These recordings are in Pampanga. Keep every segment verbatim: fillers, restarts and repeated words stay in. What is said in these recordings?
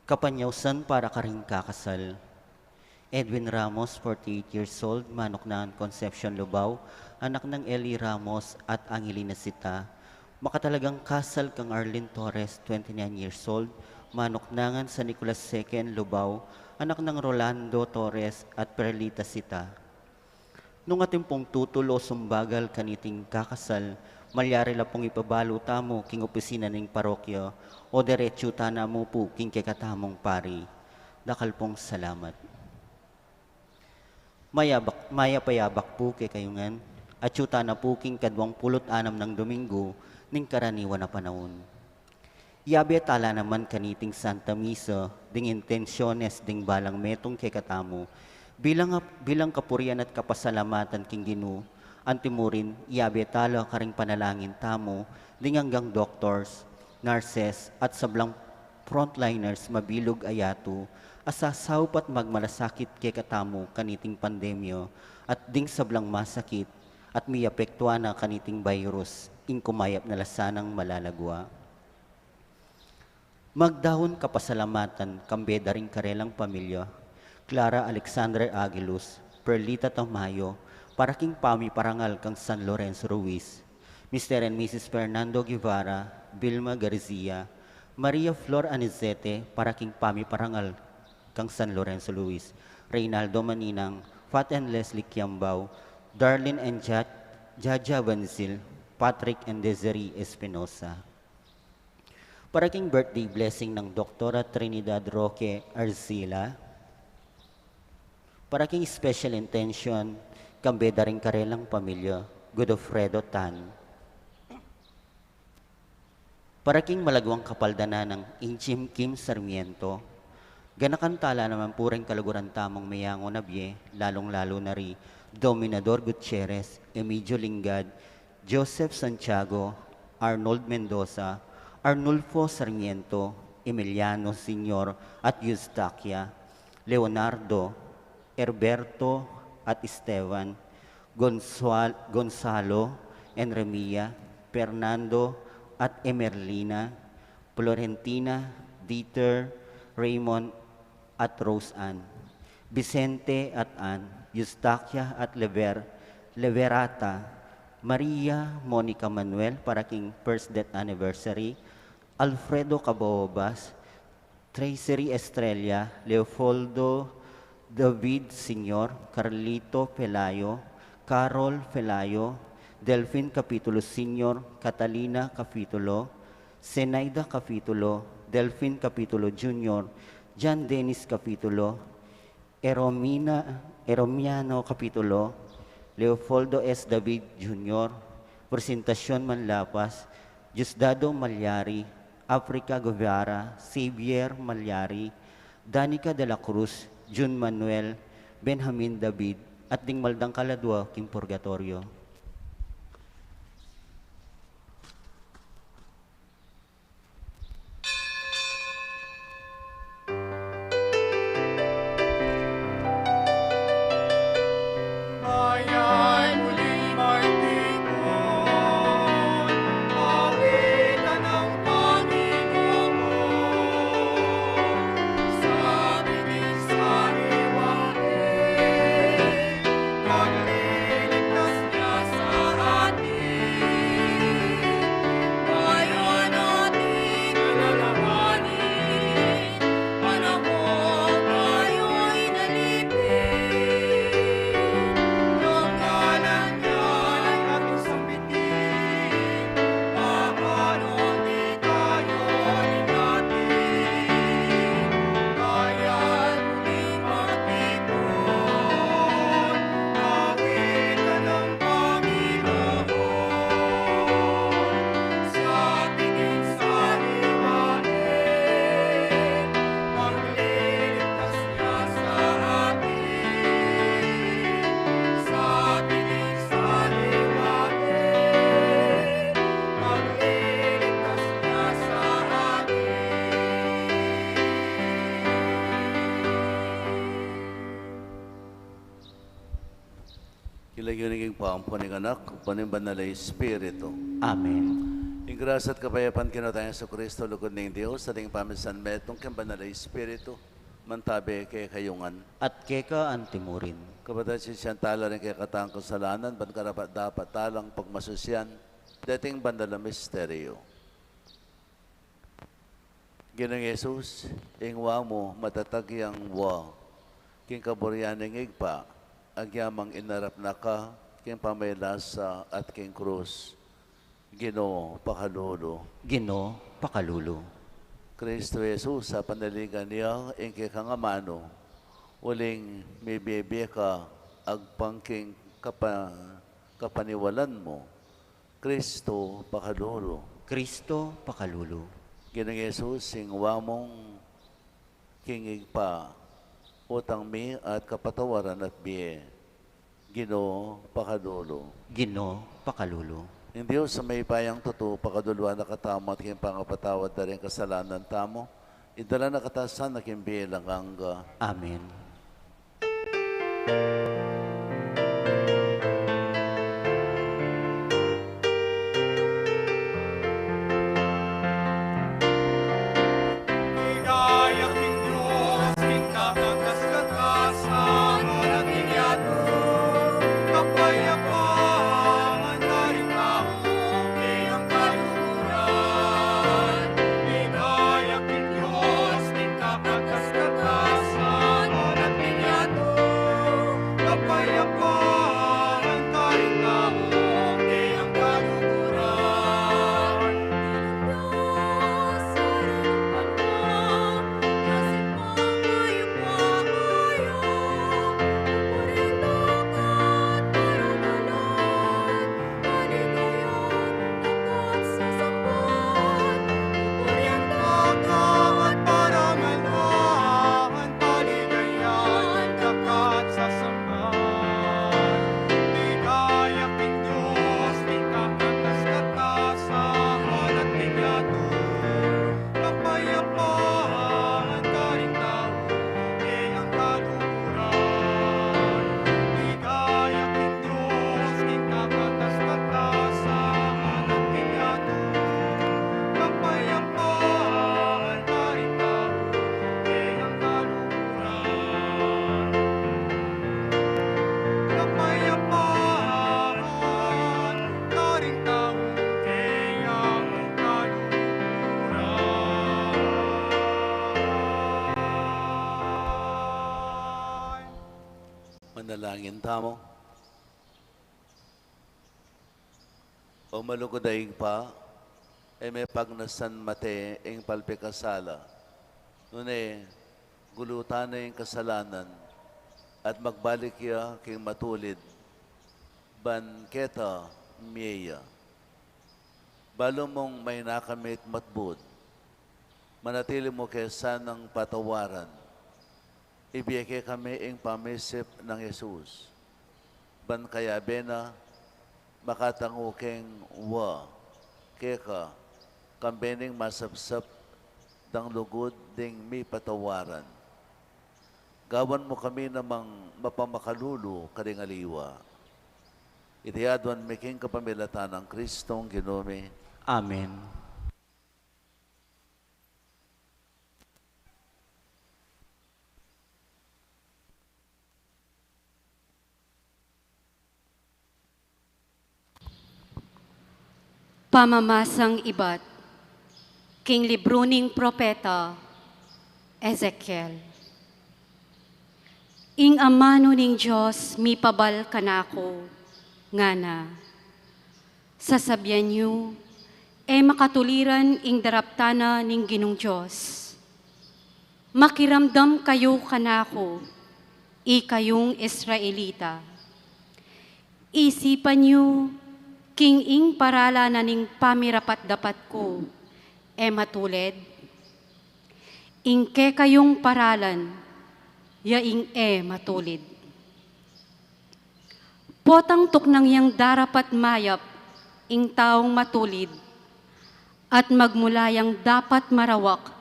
Kapanyausan para karing kakasal. Edwin Ramos, forty-eight years old, manuknangan Concepcion Lubao, anak nang Eli Ramos at Angelina Sita. Makatalagang kasal kang Arlene Torres, twenty-nine years old, manuknangan San Nicolas Second, Lubao, anak nang Rolando Torres at Perlita Sita. Nung atin pung tutul o sumbagal kaniting kakasal, malyari la pung ipabalu tamu king opisina ning parokya o diretsu ta na mu pu king kekatamung pari. Dakal pung salamat. Mayabak, mayap a yabak pu kekayu ngan, atsu ta na pu king kaduang pulu't anam nang Dominggu ning karaniwan a panaun. Yabe ta la naman kaniting Santa Misa ding intensiones ding balang metung kekatamu bilang, bilang kapurian at kapasalamatan king Ginu. Antimurin, yabe ta la karing panalangin tamu ding anggang doctors, nurses, at sablang frontliners mabilug a yatu a sasaup at magmalasakit kekatamu kaniting pandemya at ding sablang masakit at miapektuan na kaniting virus ing kumayap na la sanang malagwa. Magdaun kapasalamatan kambe da ring karelang pamilya, Clara Alexander Aguiluz, Perlita Tamayo, para king pamiparangal kang San Lorenzo Ruiz, Mister and Missus Fernando Guevara, Vilma Garcia, Maria Flor Anizete, para king pamiparangal kang San Lorenzo Ruiz, Reynaldo Maninang, Fat and Leslie Kiambao, Darlene and Ja-, Jaja Banzil, Patrick and Desiree Espinosa. Para king birthday blessing nang Doktora Trinidad Roque Arcila. Para king special intention, kambe da ring karelang pamilya, Godofredo Tan. Para king malagwang kapaldanan nang Inchim Kim Sarmiento, ganakan ta la naman pu ring kaluguran tamung meyangu na bie, lalung-lalu na ri Dominador Gutierrez, Emigio Lingad, Joseph Santiago, Arnold Mendoza, Arnulfo Sarmiento, Emiliano Senior at Eustaquia, Leonardo, Herberto at Esteban, Gonzal-, Gonzalo and Remia, Fernando at Emerlina, Florentina, Dieter, Raymond at Rose Ann, Vicente at Ann, Eustaquia at Lever-, Leverata, Maria Monica Manuel para king first death anniversary, Alfredo Cabobas, Tracery Estrella, Leopoldo David Senior, Carlito Pelayo, Carol Pelayo, Delfin Capitulo Senior, Catalina Capitulo, Zenaida Capitulo, Delfin Capitulo Junior, John Dennis Capitulo, Eromina, Eromiano Capitulo, Leopoldo S. David Junior, Presentacion Manlapas, Diosdado Malyari, Africa Guevara, Xavier Malyari, Danica de la Cruz, Jun Manuel, Benjamin David, at ding maldang kaladua king purgatoryo. King lagyu ning Ibpa, ampon ning Anak, ampon ning Banal a Espiritu. Amen. Ing grasya at kapayapan king Ginu tang Jesucristo, lugud ning Dios, at ing pamisan metung king Banal a Espiritu, mantabi kekayu ngan. At keka antimurin. Kapatad, sisian tala ring kekatang kasalanan, ban karapat-dapat talang pagmasusyan deting banal a misteryo. Ginung Jesus, ing wa mu matatag yang wa, king kaburian ning Ibpa, agyamang inarap na ka king pamilasa at king krus. Ginu, pakalulu. Ginu, pakalulu. Kristo Jesus, a panaligan ya ing kekang amanu, uling mibie-bie ka agpang king kapa-, kapaniwalan mu. Kristo, pakalulu. Kristo, pakalulu. Ginung Jesus, ing wa mung king Ibpa, utang mi at kapatawaran at bie. Ginu, pakalulu. Ginu, pakalulu. Ing Dios a mayupayang tutu, pakaluluan na katamu at king pangapatawad da ring kasalanan tamu, idala na katamu sana king bie alang angga. Amen. Manalangin tamu. O malugud a Ibpa, e me pagnasan mate ing palpikasala, nune gulutan ne ing kasalanan, at magbalik ya king matulid, ban keta mie ya. Balu mung maina kami at matbud, manatili mu ke sanang patawaran. Ibie ke kami ing pamisip nang Jesus, ban kayabe na makatangu keng wa keka, kambe ning masapsap dang lugud ding mipatawaran. Gawan mu kami namang mapamakalulu karing aliwa. Iti aduan mi king kapamilatan nang Kristong Ginu mi. Amen. Pamamasang ibat king libru ning propeta Ezekiel. Ing amanu ning Dios mipabal kanaku, ngana: Sasabian yu, e makatuliran ing daraptan na ning Ginung Dios. Makiramdam kayu kanaku, ikayung Israelita. Isipan yu king ing paralan na ning pamirapat-dapat ku e matulid. Ing kekayung paralan ya ing e matulid. Potang tuknang yang darapat mayap ing taung matulid, at magmula yang dapat marawak,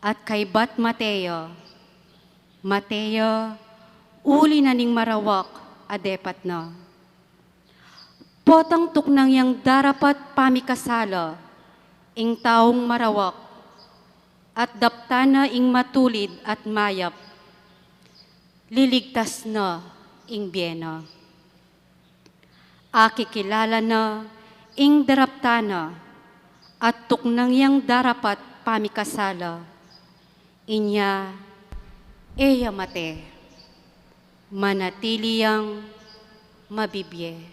at kaybat mate ya, mate ya, uli na ning marawak a depat na. Potang tuknang yang darapat pamikasala ing taung marawak, at daptan na ing matulid at mayap, liligtas na ing bie na. Akikilala na ing daraptan na, at tuknang yang darapat pamikasala. Inya, e ya mate, manatili yang mabibie.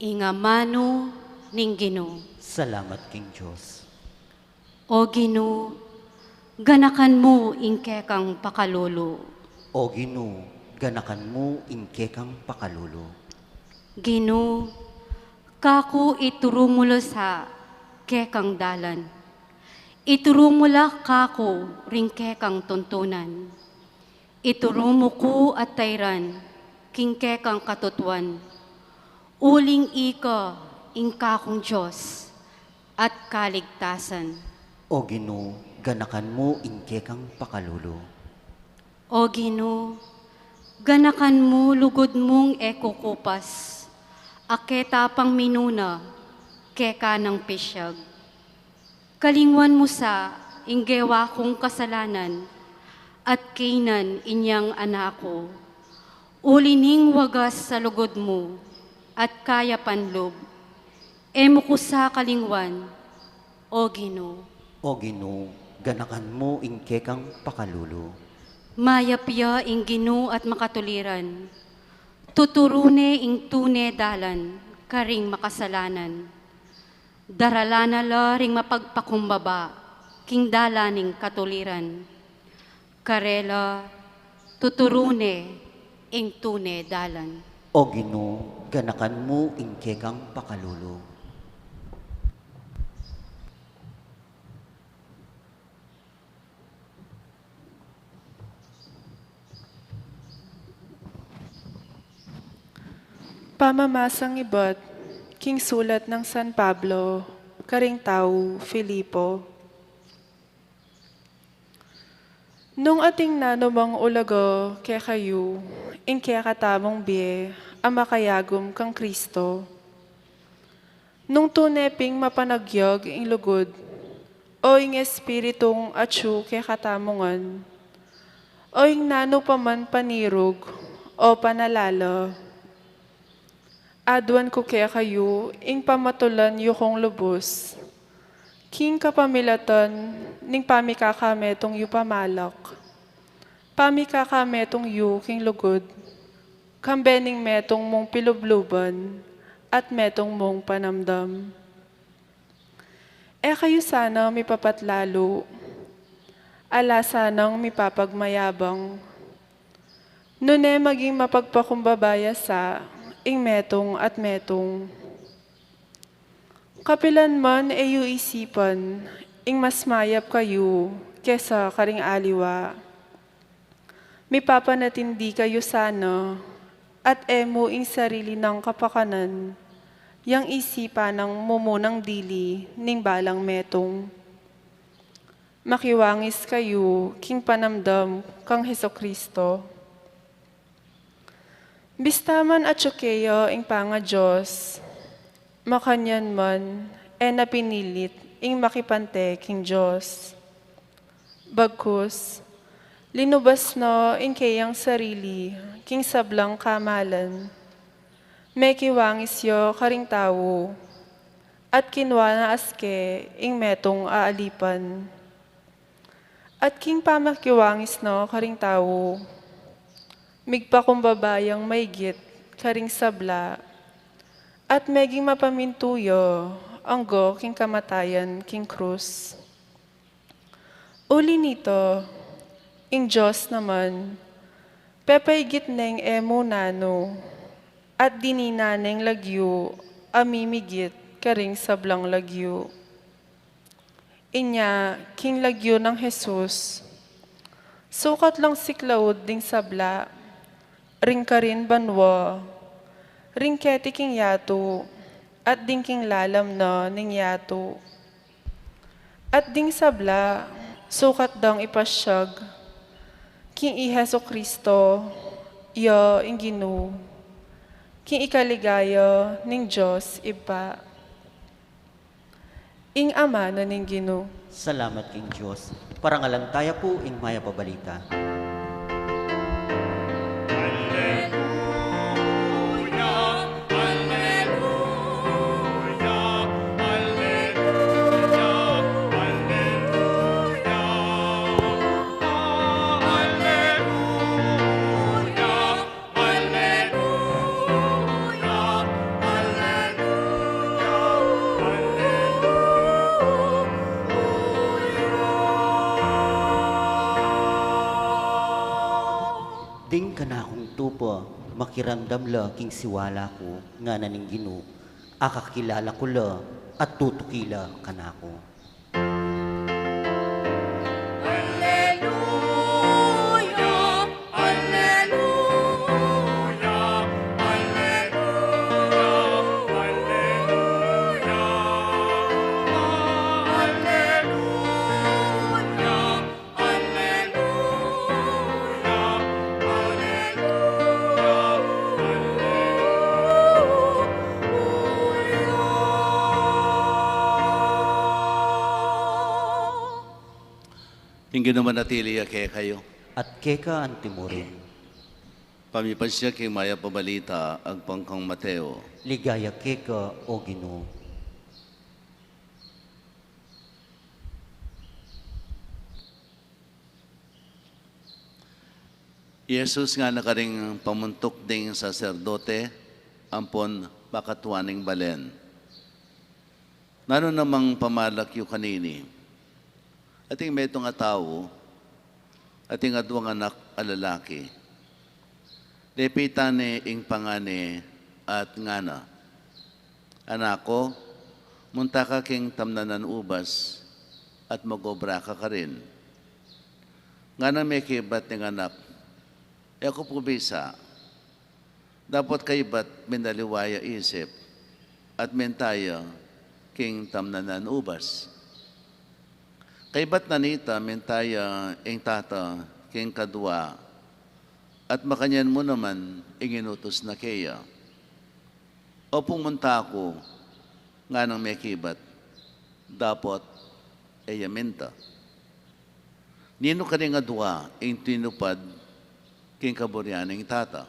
Ing amanu ning Ginu. Salamat king Dios. O Ginu, ganakan mu ing kekang pakalulu. O Ginu, ganakan mu ing kekang pakalulu. Ginu, kaku ituru mu la sa kekang dalan. Ituru mu la kaku ring kekang tuntunan. Ituru mu ku at tairan king kekang katutuan. Uling ika ing kakung Dios at kaligtasan. O Ginu, ganakan mu ing kekang pakalulu. O Ginu, ganakan mu lugud mung e kukupas, a ketapang minuna keka nang pisyag. Kalingwan mu sa ing gewa kung kasalanan, at kaynan inyang anaku. Uli ning wagas sa lugud mu at kayapan lub, e mu ku sa kalingwan, O Ginu. O Ginu, ganakan mu ing kekang pakalulu. Mayap ya ing Ginu at makatuliran. Tuturu ne ing tune dalan karing makasalanan. Daralan na la ring mapagpakumbaba king dalan ning katuliran. Karela, tuturu ne ing tune dalan. O Ginu, ganakan mu ing kekang pakalulu. Pamamasang ibat king sulat nang San Pablo karing tau Filipo. Nung ating nanumang ulaga kekayu ing kekatamung bie a makayagum kang Kristo, nung tune ping mapanagyag ing lugud, o ing Espiritung atyu kekatamu ngan, o ing nanu pa man panirug o panalala, aduan ku kekayu ing pamatulan yu kung lubus king kapamilatan ning pamikakametung yu pamalak, pamikakametung yu king lugud, kambe ning metung mung pilubluban at metung mung panamdam. E kayu sana mipapatlalu, ala sanang mipapagmayabang, nune maging mapagpakumbaba ya sa ing metung at metung. Kapilan man e yu isipan ing mas mayap kayu kesa karing aliwa, mipapanatindi kayu sana, at e mu ing sarili nang kapakanan yang isipan nang mumunang dili ning balang metung. Makiwangis kayu king panamdam kang Jesucristo. Bista man atyu keya ing pangaDios, makanyan man e na pinilit ing makipante king Dios. Bagkus, linubas na ing keyang sarili king sablang kamalan. Mekiwangis ya karing tau, at kinua na aske ing metung a alipan. At king pamakiwangis na karing tau, migpakumbaba yang maigit karing sabla, at meging mapamintu ya angga king kamatayan king krus. Uli nita, ing Dios naman, pepaigit neng e mu nanu, at dinina neng lagyu a mimigit karing sablang lagyu. Inya, king lagyu nang Jesus, sukat lang siklaud ding sabla, ring karin banua, ring keti king yatu, at ding king lalam na ning yatu. At ding sabla, sukat dang ipasyag king i Jesucristo, ya ing Ginu, King ikaligaya ning Dios Ibpa. Ing amanu ning Ginu. Salamat king Dios. Parangalan taya pu ing Mayap a Balita. Ding kanakung tupa, makiramdam la king siwala ku, ngana ning Ginu, akakilala ku la at tutuki la kanaku. Ing Ginu manatili ya kekayu. At keka antimurin. Pamipasya king Mayap a Balita agpang kang Mateo. Ligaya keka, O Ginu. Jesus ngana karing pamuntuk ding saserdote ampon makatua ning balen, "Nanu namang pamalak yu kanini?" Ating metung a tau, ating aduang anak a lalaki. Lepitan ne ing pangan ne at ngana, "Anak ku, munta ka king tamnanan ubas at mag-obra ka karin." Nganang mekibat ning anak, "E ku pu bisa." Dapot kaybat minaliwa ya isip at minta ya king tamnanan ubas. Kaybat na nita, minta ya ing tata king kadua, at makanyan mu naman ing inutus na keya. "Opung munta ku," nganang mekibat, dapot e ya minta. Ninu karing adua ing tinupad king kaburian ning tata?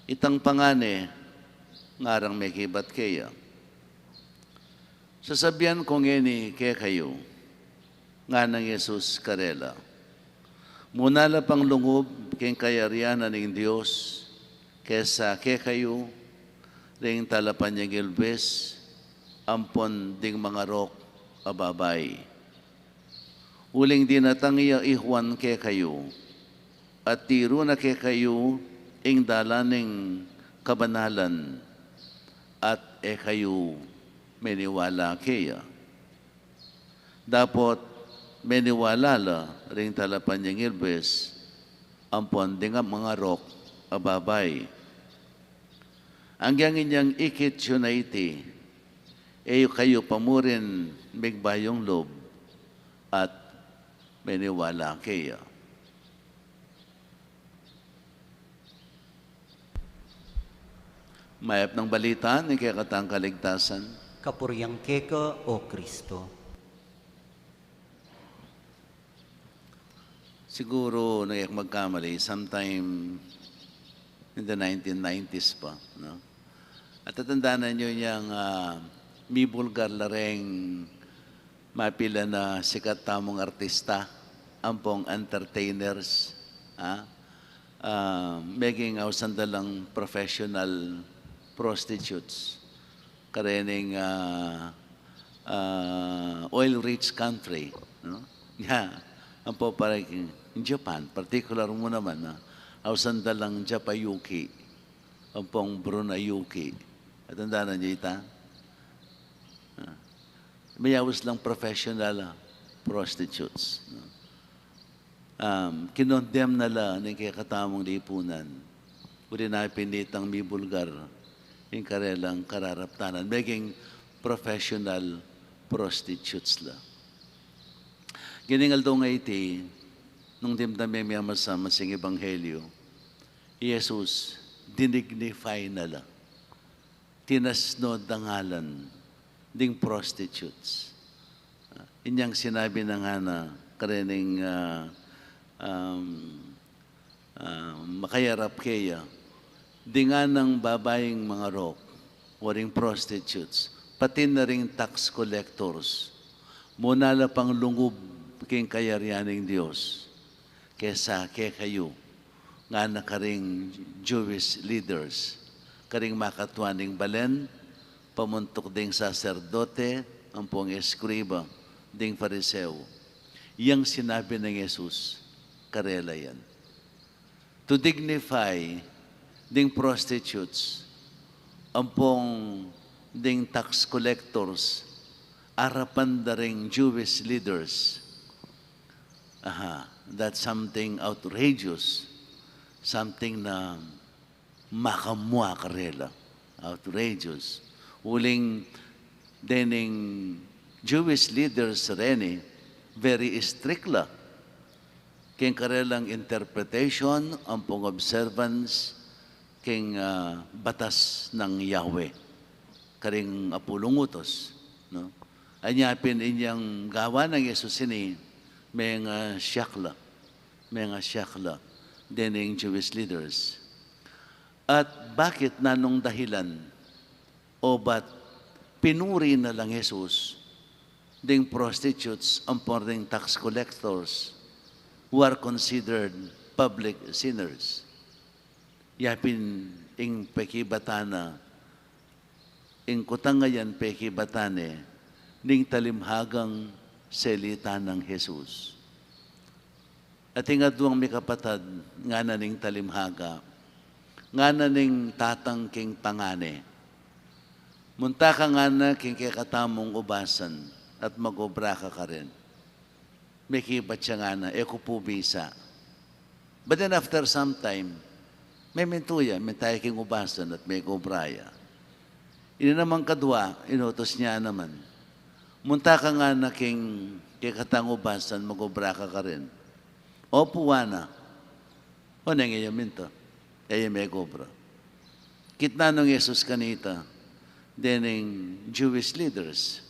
"Itang pangan ne," ngarang mekibat keya. "Sasabian ku ngeni kekayu," nganang Jesus karela, "muna la pang lungub king kayarian na ning Dios kesa kekayu ring talapanyingil buis ampon ding mangarok a babai. Uling dinatang ya i Juan kekayu, at tiru na kekayu ing dalan ning kabanalan, at e kayu miniwala keya. Dapot miniwala la ring talapanyingil buis ampon ding mangarok a babai. Anggang inyang ikit yu na iti, e kayu pa murin migbayung lub at miniwala keya." Mayap nang balita ning kekatang kaligtasan. Kapurian keka, O Kristo. Siguru, nung e ku magkamali, sometime in the nineteen nineties pa, no? At tatandanan yu yang, ah, mibulgar la reng mapila na sikat tamung artista, ampong entertainers, ha? Ah, meging ausan da lang professional prostitutes karening, ah, ah, oil-rich country, no? Ya, ampo para king Japan, particular mu naman, ha? Ausan da lang Japayuki, ampong Brunayuki. Tatandanan yu ita? Ah, mayaus lang professional, ah, prostitutes, no? Um, kinondem na la ning kekatamung lipunan. Uli na pin itang mibulgar ing karelang kararaptanan, meging professional prostitutes la. Gening aldo ngeni, nung dimdam ming miyamasamang ebanghelyu, i Jesus, dinignify na la. Tinasnud a ngalan ding prostitutes. Ah, inyang sinabi na ngana karening, ah, um, ah, makayarap keya, ding nganang babaing mangarok, o ring prostitutes, pati na ring tax collectors, muna la pang lungub king kayarian ning Dios kesa kekayu, ngana karing Jewish leaders, karing makatua ning balen, pamuntuk ding saserdote ampong eskriba, ding Fariseo. Yang sinabi nang Jesus karela yan. To dignify ding prostitutes ampong ding tax collectors arapan da ring Jewish leaders. Aha, that's something outrageous, something na makamua karela. Outrageous. Uling dening Jewish leaders reni, very strict la king karelang interpretation ampong observance king, ah, batas nang Yahweh, karing apulung utos, no? Anya pin inyang gawa nang Jesus ini, menga, ah, siak la, menga, ah, siak la dening Jewish leaders. At bakit, nanung dahilan? Obat pinuri na lang Jesus ding prostitutes ampong ding tax collectors who are considered public sinners. Ya pin ing pekibatan na, ing kutang a yan pekibatan ne ning talimhagang selita nang Jesus. Ating aduang mikapatad, ngana ning talimhaga, ngana ning tatang king pangane. Munta ka, ngana, king kekatamung ubasan at mag-obra ka karin. Mekibat ya, ngana, e ku pu bisa. But then after some time, memintu ya, minta ya king ubasan at meg-obra ya. Ini namang kadua, inutus ne naman. Munta ka, ngana, king kekatang ubasan, mag-obra ka karin. Opu, ngana. O neng e ya minta, e ya meg-obra. Kitnan nong Jesus kanita dening Jewish leaders.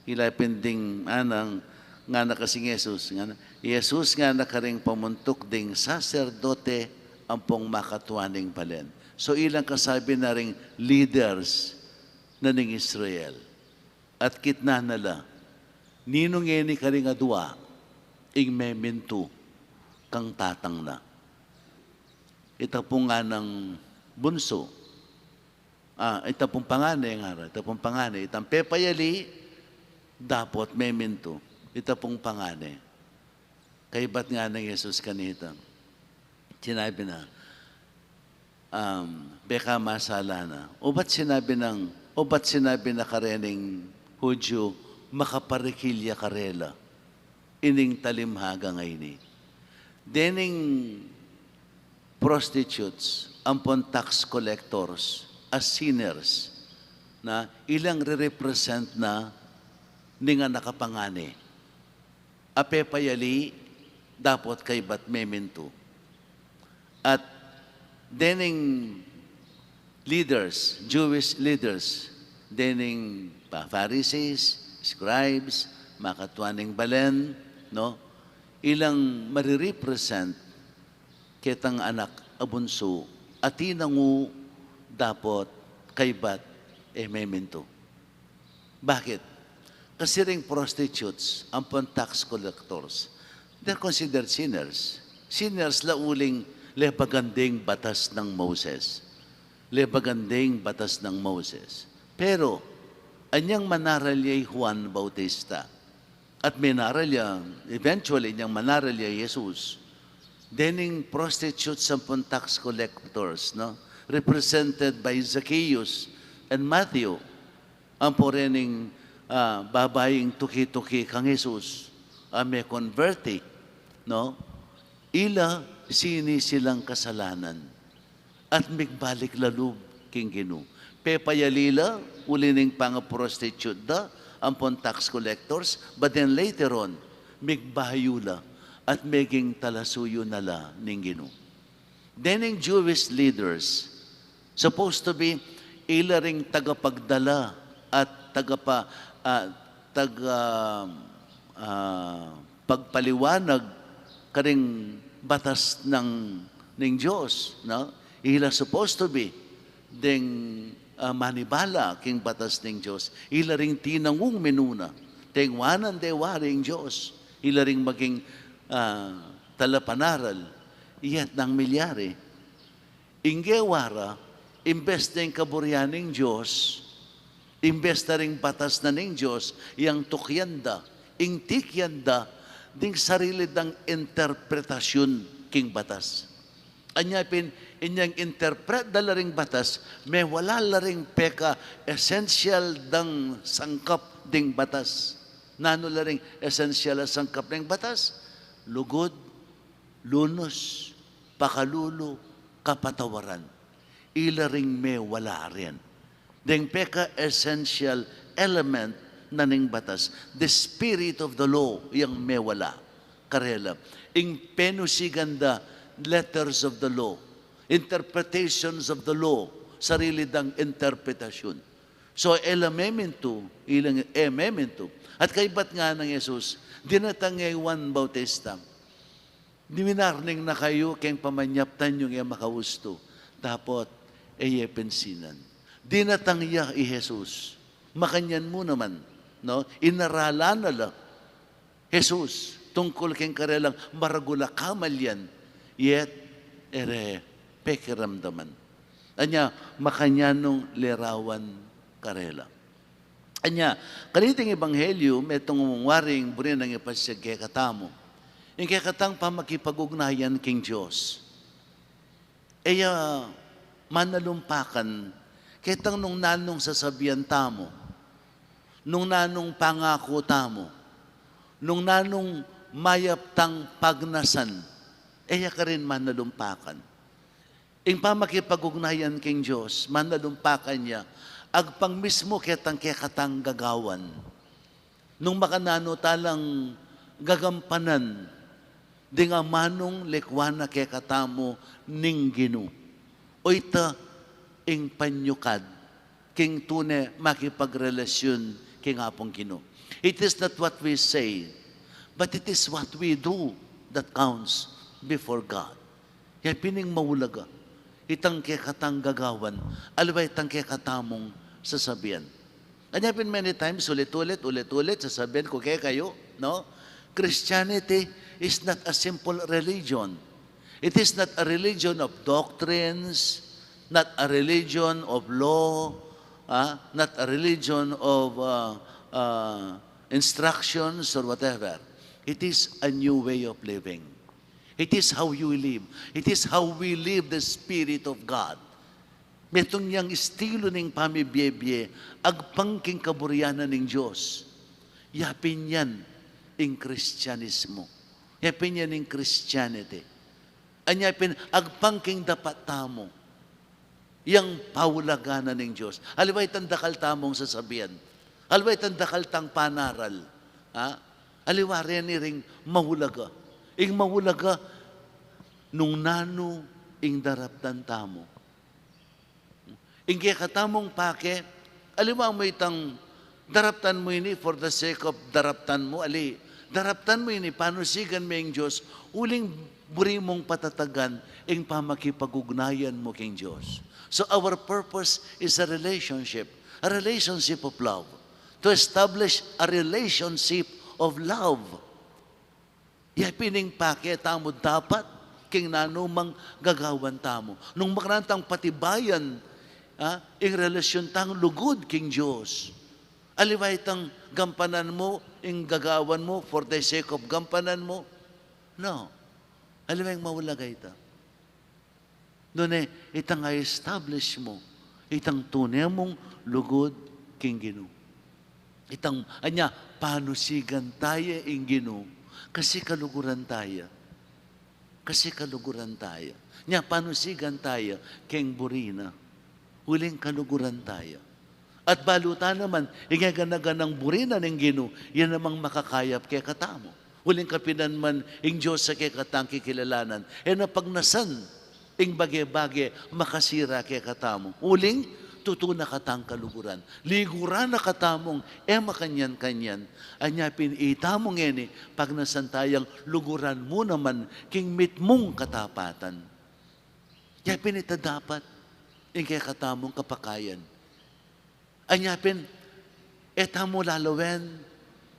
Ila pin ding anang ngana kasi ning Jesus, ngana, Jesus ngana karing pamuntuk ding saserdote ampong makatua ning balen. So ilang kasabi na ring leaders na ning Israel. At kitnan na la, ninu ngeni karing adua ing memintu kang tatang na? Ita pung nganang bunsu, ah, ita pung pangane, ngara, ita pung pangane, itang pepayali, dapot memintu, ita pung pangane. Kaybat ngana nang Jesus kanita, sinabi na, um, beka masala na. Obat sinabi nang, obat sinabi na karening Hudyu, makaparikil ya karela ining talimhaga ngeni. Dening prostitutes ampon tax collectors as sinners, na ilang re-represent na ning anak a pangane. A pepayali, dapot kaybat memintu. At dening leaders, Jewish leaders, dening pa-, Pharisees, scribes, makatua ning balen, no? Ilang marirepresent ketang anak a bunsu, a tinangu, dapot kaybat e memintu. Bakit? Kasi ring prostitutes ampon tax collectors, they're considered sinners. Sinners la uling lebagan ding batas nang Moses. Lebagan ding batas nang Moses. Pero anyang manaral ya i Juan Bautista, at menaral ya, eventually, inyang manaral ya i Jesus, dening prostitutes ampon tax collectors, no? Represented by Zacchaeus and Matthew, ampo rening, ah, babaing tuki-tuki kang Jesus, a me-converti, no? Ila sinisilang kasalanan at migbalik la lub king Ginu. Pepayali la uli ning pangaprostitute da ampon tax collectors, but then later on, migbayu la at meging talasuyu na la ning Ginu. Dening Jewish leaders, Supposed to be, ila ring tagapagdala at tagapa-, ah, taga, ah, pagpaliwanag karing batas nang, ning Dios, no? Ila supposed to be ding, ah, manibala king batas ning Dios. Ila ring tinangung minuna. Tengwanan de wari ing Dios. Ila ring maging, ah, talapanaral. Yet nanu ing milyari? Ing gewa ra, imbes ding kaburian ning Dios, imbes da ring batas na ning Dios, yang tukyan da, ing tikyan da, ding sarili dang interpretasyun king batas. Anya pin, inyang interpret da la ring batas, mewala la ring peka-essential dang sangkap ding batas. Nanu la ring essential a sangkap ding batas? Lugud, lunus, pakalulu, kapatawaran. Ila ring mewala rin. Deng peka-essential element na ning batas, the spirit of the law, yang mewala karela. Ing penusigan da letters of the law, interpretations of the law, sarili dang interpretasyun. So, e la memintu, ilang e memintu. At kaybat ngana nang Jesus, dinatang ya i Juan Bautista, dinan ning nakayu keng pamanyaptan yung e makaustu, dapot e ye pensinan. Dinatang ya i Jesus. Makanyan mu naman, no? Inaralan na la Jesus tungkul keng karelang maragul a kamalian, yet e re pekiramdaman. Anya, makanyan nung lerawan karela. Anya, kaniting ebanghelyu, metung waring buri nang ipasyag kekatamu ing kekatang pamakipag-ugnayan king Dios. E ya manalumpakan ketang nung nanung sasabian tamu, nung nanung pangaku tamu, nung nanung mayap tang pagnasan. E ya karin manalumpakan. Ing pamakipag-ugnayan king Dios, manalumpakan ya agpang mismu ketang kekatang gagawan. Nung makananu ta lang gagampanan ding amanung likwan na kekatamu ning Ginu. O ita ing panyukad king tune makipagrelasyon king Apung Ginu. It is not what we say, but it is what we do that counts before God. Ya pin ing maulaga, itang kekatang gagawan, aliwa itang kekatamung sasabian. Anya pin many times, ulit-ulit, ulit-ulit, sasabian ku kekayu, no? Christianity is not a simple religion. It is not a religion of doctrines, not a religion of law, ah, not a religion of, uh, uh, instructions or whatever. It is a new way of living. It is how you live. It is how we live the Spirit of God. Metung yang estilo ning pamibie-bie, agpang king kaburian na ning Dios. Ya pin yan ing Kristianismo. Ya pin yan ing Christianity. Anya pin, agpang king dapat tamu yang paulagan na ning Dios. Aliwa itang dakal tamung sasabian. Aliwa itang dakal tang panaral. Ha? Aliwa reni ring maulaga. Ing maulaga, nung nanu ing daraptan tamu. Ing kekatamung pake, aliwa mu itang daraptan mu ini for the sake of daraptan mu, ali. Daraptan mu ini, panusigan me ing Dios, uling buri mung patatagan ing pamakipag-ugnayan mu king Dios. So our purpose is a relationship, a relationship of love. To establish a relationship of love. Ya pin ing pake tamu dapat king nanumang gagawan tamu. Nung makananu tang patibayan, ah, ing relasyon tang lugud king Dios. Aliwa itang gampanan mu ing gagawan mu for the sake of gampanan mu. No. Aliwa ing maulaga ita. Nune, itang i-establish mu itang tune mung lugud king Ginu. Itang, anya, panusigan ta ya ing Ginu, kasi kaluguran ta ya. Kasi kaluguran ta ya. Nya, panusigan ta ya king buri na, uling kaluguran ta ya. At balu ta naman, ing e gana-ganang buri na ning Ginu, ya namang makakayap kekatamu. Uling kapilan man ing Dios a kekatang kikilalanan, e na pagnasan Ing bage-bage makasira kekatamu. Uling, tutu na katang kaluguran. Liguran na katamung e makanyan-kanyan. Anya pin itamu ngeni, pagnasan tayang luguran mu naman king mitmung katapatan. Ya pin ita dapat ing kekatamung kapakayan. Anya pin, e tamu lalawen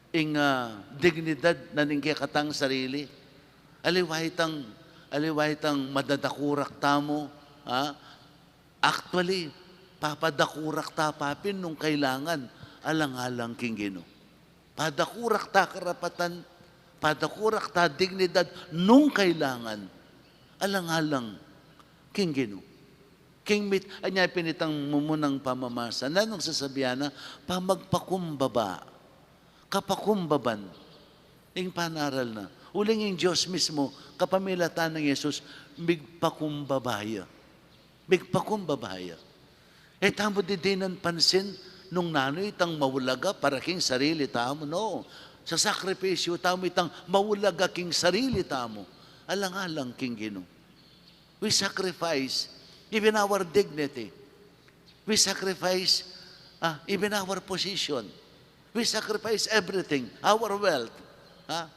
ing, ah, dignidad na ning kekatang sarili. Aliwa itang, aliwa itang madadakurak tamu, ha? Actually, papadakurak ta pa pin nung kailangan, alang-alang king Ginu. Padakurak ta karapatan, padakurak ta dignidad nung kailangan, alang-alang king Ginu. King mit-, anya pin itang mumunang pamamasa. Nanung sasabian na, pamagpakumbaba. Kapakumbaban. Ing panaral na. Uling ing Dios mismu, kapamilatan nang Jesus, migpakumbaba ya. Migpakumbaba ya. E tamu didinan pansin nung nanu itang maulaga para king sarili tamu, no. Sa sakripisyu tamu itang maulaga king sarili tamu. Alang-alang king Ginu. We sacrifice even our dignity. We sacrifice, ah, even our position. We sacrifice everything, our wealth. Ha?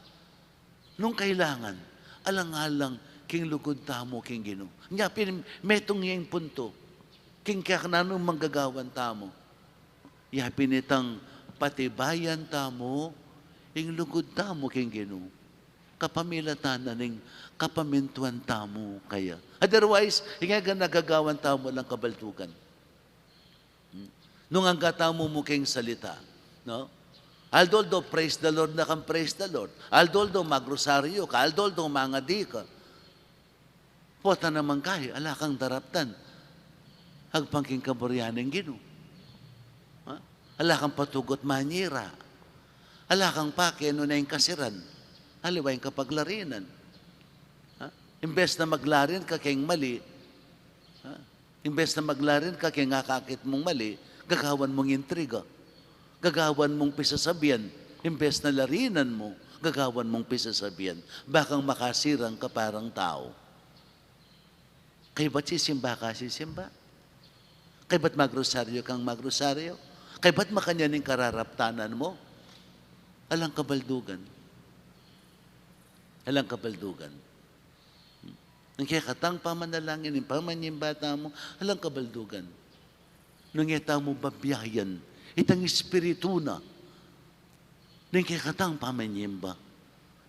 Nung kailangan, alang-alang king lugud tamu king Ginu. Nya pin metung yang puntu, king kaya nanu mang gagawan tamu. Ya pin itang patibayan tamu ing lugud tamu king Ginu. Kapamilatan na ning kapamintuan tamu kaya. Otherwise, ing e gana gagawan tamu alang kabaldugan. Hmm. Nung angga tamu mu king salita, no? Aldo-aldo, praise the Lord na kang praise the Lord. Aldo-aldo, magrosaryu ka. Aldo-aldo, mangadi ka. Pota naman kayu, ala kang daraptan agpang king kaburian ning Ginu. Ha? Ala kang patugut manyira. Ala kang pake nune ing kasiran. Aliwa ing kapaglarinan. Ha? Imbes na maglarin ka king mali, ha? Imbes na maglarin ka king akakit mung mali, gagawan mung intriga. Gagawan mung pisasabian. Imbes na larinan mu, gagawan mung pisasabian. Bakang makasirang ka parang tau. Kaybat sisimba ka sisimba. Kaybat magrosaryu kang magrosaryu. Kaybat makanyan ing kararaptanan mu. Alang kabaldugan. Alang kabaldugan. Ing kekatang pamanalangin, ing pamanyimba tamu, alang kabaldugan. Nung e tamu babiayan itang espiritu na ning kekatang pamanyimba,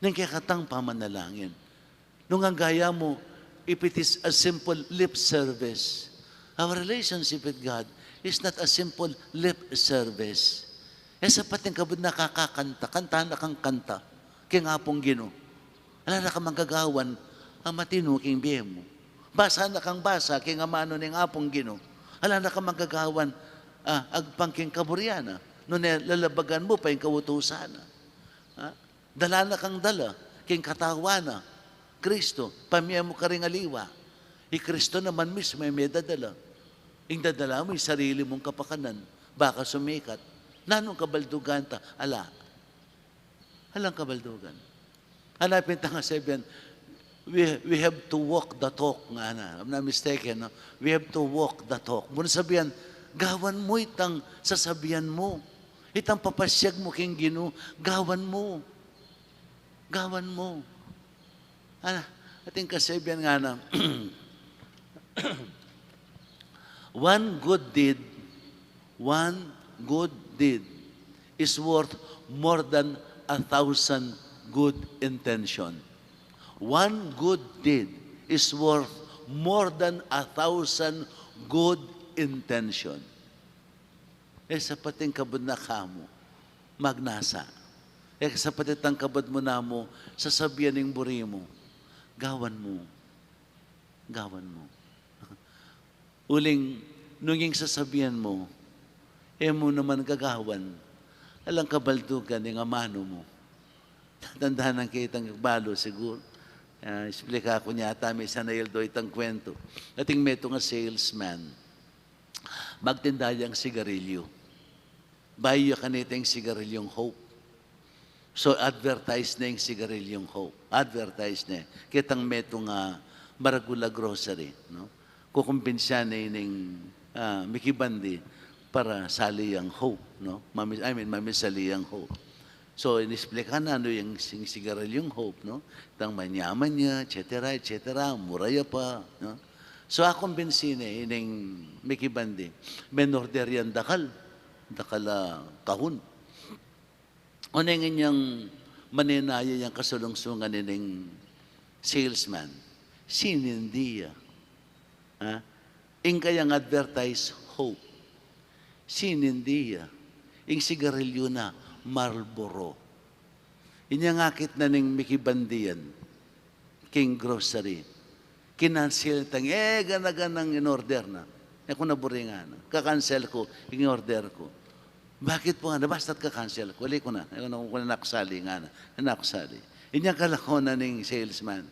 ning kekatang pamanalangin. Nung angga ya mu, if it is a simple lip service, our relationship with God is not a simple lip service. E sapat ing kabud na kakakanta, kanta na kang kanta king Apung Ginu. Ala na kang magagawan a matinu king bie mu. Basa na kang basa king amanu ning Apung Ginu. Ala na kang magagawan, ah, agpang king kaburian na. Nune lalabagan mu pa ing kautusan na. Ah, dala na kang dala king katawan na Kristo, pamie mu karing aliwa. I Kristo naman mismu e me dadala. Ing dadala mu, ing sarili mung kapakanan, baka sumikat. Nanung kabaldugan ta? Ala. Alang kabaldugan. Hanapin ta nga sabian, we, we have to walk the talk, ngana. I'm not mistaken, no? We have to walk the talk. Bun sabian, gawan mu itang sasabian mu. Itang papasiag mu king Ginu, gawan mu. Gawan mu. Ala, atin kasabian ngana. One good deed, one good deed is worth more than a thousand good intention. One good deed is worth more than a thousand good intention. E sapat ing kabud na kamu magnasa. E sapat itang kabud mu namu sasabian ing buri mu. Gawan mu. Gawan mu. Uling, nung ing sasabian mu, e mu naman gagawan, alang kabaldugan ing amanu mu. Tatandanan ke itang balu, siguru. Ah, explika ku nyata, minsan na ildo itang kwentu. Ating metung a salesman. Magtinda yang sigarilyu. Bayu ya kanita ing sigarilyung Hope. So, advertise ne ing sigarilyung Hope. Advertise ne. Ketang metung a maragul a grocery, no? Kukumbinsi ne ining, ah, mikibandi para sali yang Hope, no? Mami-, I mean, mamisali yang Hope. So, inisplika na nanu yang sing-, sigarilyung Hope, no? Itang manyaman ya, et cetera, et cetera, mura ya pa, no? So, akumbinsi ne ining mikibandi. Menorder yang dakal, dakal a kahun. Oneng inyang manenaya yang kasulungsungan ining salesman, sinindi ya. Ha? Ing kayang advertise Hope, sinindi ya. Ing sigarilyu na, Marlboro. Inyang akit na ning mikibandi yan king grocery. Kinansel tang, e, gana-ganang in-order na. E ku na buri ngana. Kakansel ku ing order ku. Bakit pu ngana? Basta't kakansel ku. Ali ku na. E ku na, ku na nakusali ngana. Nakusali. Inyang kalako na ning salesman,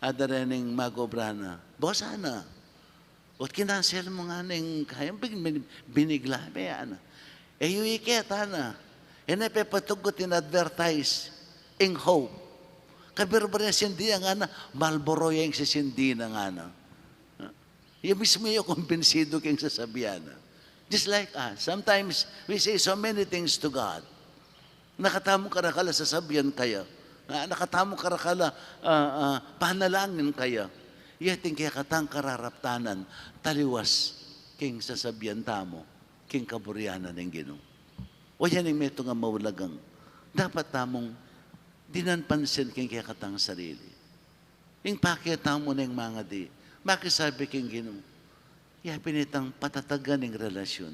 adara ning mag-obra na, "Boss, ana, ba't kinansel mu ngana ing kayang bin-, bin-, binigla me, ana? E yu ikit, ana. E ne pepatugut in-advertise ing Hope. Kabirbir ne sindi ya ngana, Marlboro ya ing sisindi na ngana." Ya mismu ya kumbinsidu king sasabian na. Just like us, sometimes we say so many things to God. Nakatamung karakal a sasabian kaya. Na-, nakatamung karakal a, ah, ah, panalangin kaya. Yet ing kekatang kararaptanan, taliwas king sasabian tamu king kaburian na ning Ginu. O yan ing metung a maulagang dapat tamung dinan pansin king kekatang sarili. Ing pake tamu neng mangadi, makisabi king Ginu, ya pin itang patatagan ing relasyon.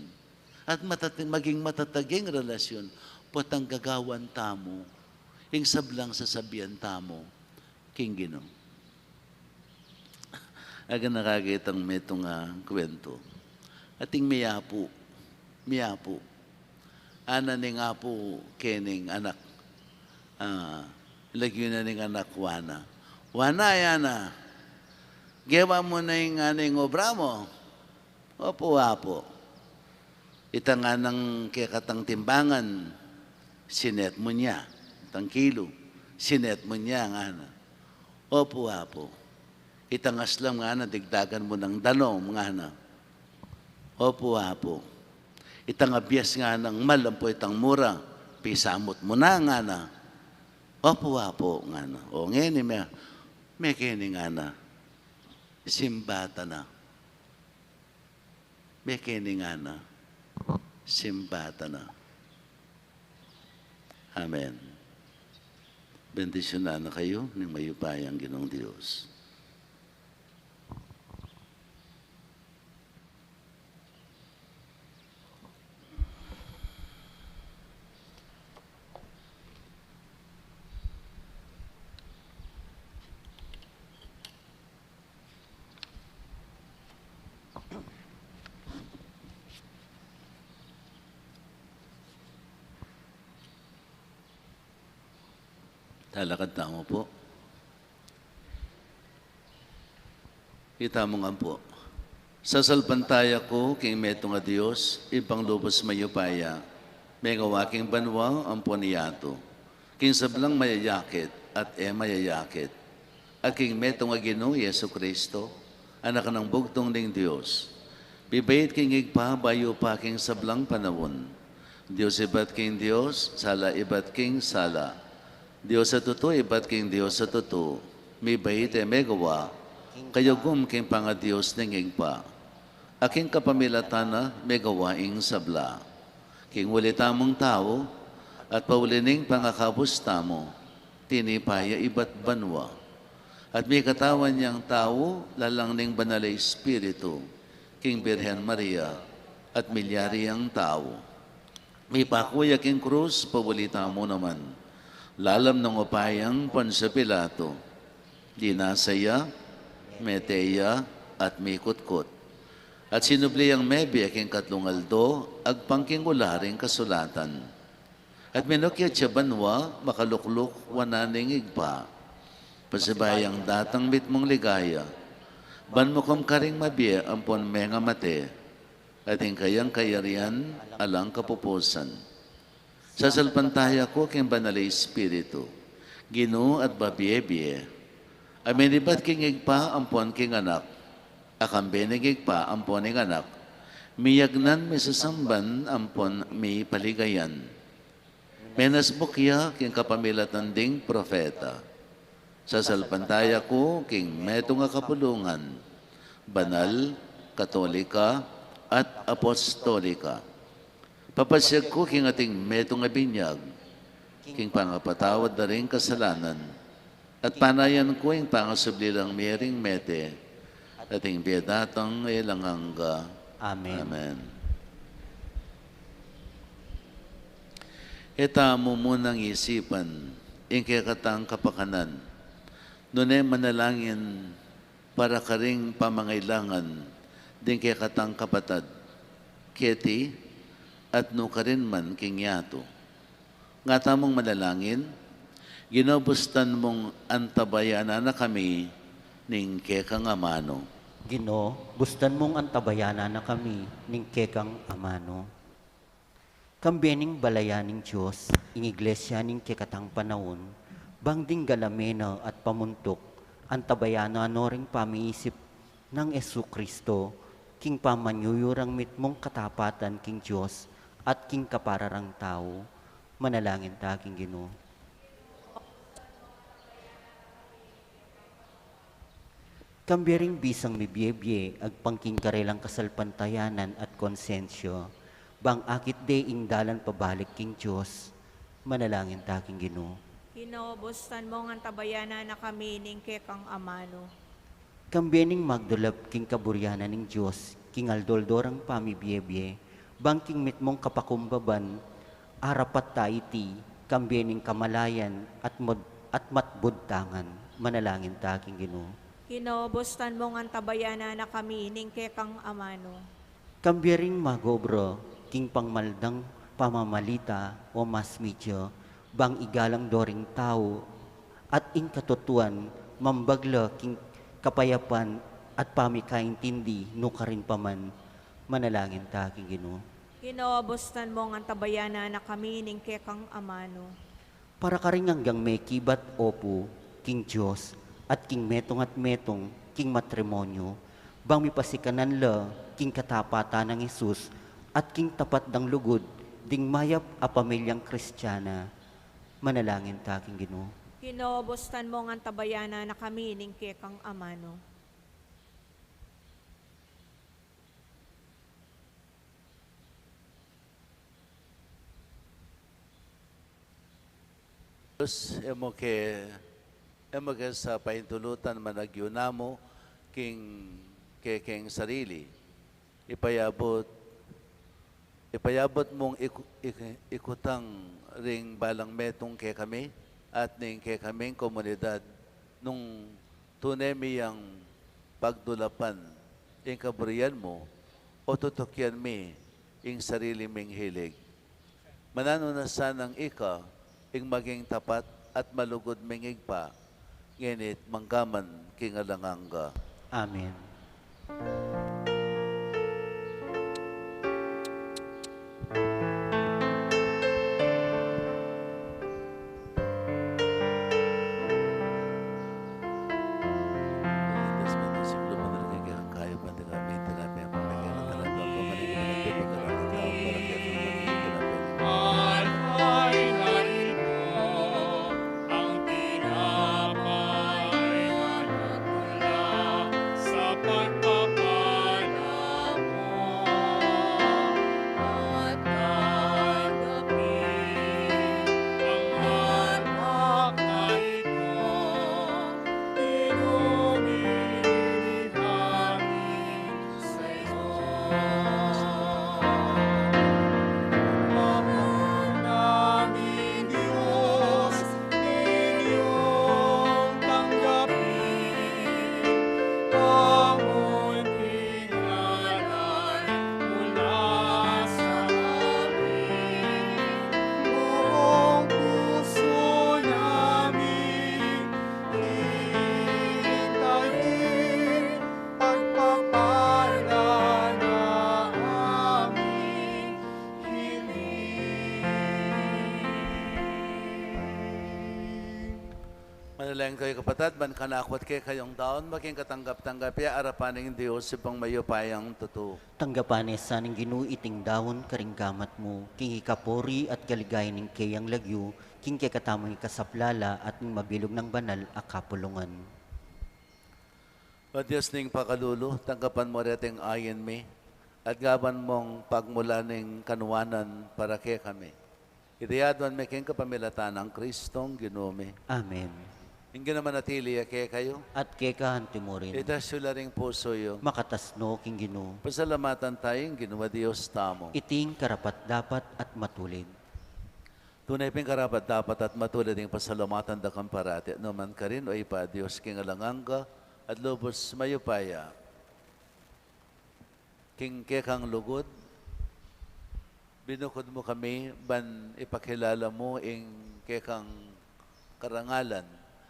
At matati-, maging matatag ing relasyon, potang gagawan tamu ing sablang sasabian tamu king Ginu. Aganaka ketang metung a kuwentu. Ating miyapu, miyapu. Ana ning apu kening anak. Ah, lagyu na ning anak, wana. Wana, yana. Gewa mu na ing, ah, ning obra mu. Opu, Apu. Itang nganang kekatang timbangan, sinet mu na. Itang kilu, sinet mu na, ngana. Opu, Apu. Itang aslam ngana, digdagan mu nang danom, ngana. Opu, Apu. Itang abias nganang mal ampo itang mura, pisamut mu na, ngana. Opu, Apu, ngana. O ngeni me, mekeni ngana. Simba ta na. Mekeni ngana, simba ta na. Amen. Bendisyunan na kayu ning mayupayang Ginung Dios. Talakad tamu pu. Itamu ngan pu. Sasalpantaya ku king metung a Dios, Ibpang lubus mayupaya, mengawa king banua ampon yatu, king sablang mayayakit at e mayayakit, at king metung a Ginu Jesucristo, Anak nang bugtung ning Dios, mibait king Ibpa bayu pa king sablang panaun. Dios ibat king Dios, sala ibat king sala, Dios a tutu ibat king Dios a tutu, mibait e megawa, kayagum king pangadios ning Ibpa, a king kapamilatan na megawa ing sabla. King uli tamung tau, at pauli ning pangakabus tamu, tinipa ya ibat banua. At mikatawan yang tau lalang ning Banal a Espiritu, king Birhen Maria, at milyari yang tau. Mipaku ya king krus, pauli tamu naman. Lalam nang upayang Poncio Pilato, linasa ya, mete ya, at mikutkut. At sinubli yang mebie king katlung aldo, agpang king ula ring kasulatan. At minukyat ya banua, makalukluk wanan ning Ibpa. Pasibayu yang datang mitmung ligaya, ban mukum karing mabie ampon mengamate, at ing kayang kayarian alang kapupusan. Sasalpantaya ku king Banal a Espiritu, Ginu at babie-bie, A minibat king Ibpa ampon king Anak, a kambe ning Ibpa ampon ning Anak, miyagnan, misasamban, ampon mipaligayan. Menasbuk ya king kapamilatan ding propeta. Sasalpantaya ku king metung a kapulungan, banal, katolika, at apostolika. Papasiag ku king ating metung a binyag, king pangapatawad da ring kasalanan, at panayan ku ing pangasubli lang miring mete, at ing bie datang alang angga. Amen. Amen. E tamu munang isipan ing kekatang kapakanan, nune manalangin para karing pamangailangan ding kekatang kapatad, keti, at nukarin man king yatu. Nga tamung manalangin, Ginu, bustan mung antabayanan na kami ning kekang amanu. Ginu, bustan mung antabayanan na kami ning kekang amanu. Kambe ning balayan ning Dios ing Iglesia ning kekatang panaun, bang ding galamen na at pamuntuk, antabayanan no ring pamiisip nang Jesucristo, king pamanyuyurang mitmung katapatan king Dios at king kapara rang tau. Manalangin ta king Ginu. Kambe ring bisang mibie-bie agpang king karelang kasalpantayanan at konsensya, bang akit de ing dalan pabalik king Dios. Manalangin ta king Ginu. Ginu, bustan mung antabayanan na kami ning kekang amanu. Kambe ning magdulap king kaburian na ning Dios king aldo-aldo rang pamibie-bie, bang king mitmung kapakumbaban, arapat ta iti, kambe ning kamalayan at mud-, at matbudtangan. Manalangin ta king Ginu. Ginu, bustan mung antabayanan na kami ning kekang amanu. Kambe ring magobra king pangmaldang pamamalita o mass media, bang igalang do ring tau at ing katutuan, mambagla king kapayapan at pamikaintindi nukarin pa man. Manalangin ta king Ginu. Ginu, bustan mung antabayanan na kami ning kekang amanu. Para karing anggang mekibat opu king Dios at king metung at metung king matrimonyu, bang mipasikanan la king katapatan nang Jesus at king tapat dang lugud ding mayap a pamilyang Kristiana. Manalangin ta king Ginu. Ginu, bustan mung antabayanan na kami ning kekang amanu. Dios, e mu ke, e mu ke sa paintulutan managyu namu king kekeng sarili. Ipayabut, ipayabut mung iku-, ik-, ikutang ring balang metung kekami at ning kekaming komunidad nung tune mi yang pagdulapan ing kaburian mu o tutukian mi ing sarili ming hilig. Mananu na sanang ika ing maging tapat at malugud ming Ibpa, ngeni't manggaman king alang angga. Amen. Lain kayu kapatad, ban kanaku at kekayu, ing daun maging katanggap-tanggap ya arapan ning Dios Ibpang mayupayang tutu. Tanggapan na sa ning Ginu iting daun karing gamat mu, king ikapuri at kaligayan ning keyang lagyu, king kekatamung ikasaplala at ning mabilug nang banal a kapulungan. O Dios ning pakalulu, tanggapan mu reting ain mi, at gawan mung pagmulan ning kanuanan para kekami. Iti aduan mi king kapamilatan nang Kristong Ginu mi. Amen. Ing Ginu manatili ya kekayu. At keka anti mu rin. Itas yu la ring pusu yu. Makatas no king Ginu. Pasalamatan taya ing Ginu a Dios tamu. Iti ing karapat-dapat at matulid. Tune pin karapat-dapat at matulid ing pasalamatan da kang parati, nukarin man, O Ibpa, Dios king alang angga at lubus mayupaya. King kekang lugud, binukud mu kami ban ipakilala mu ing kekang karangalan.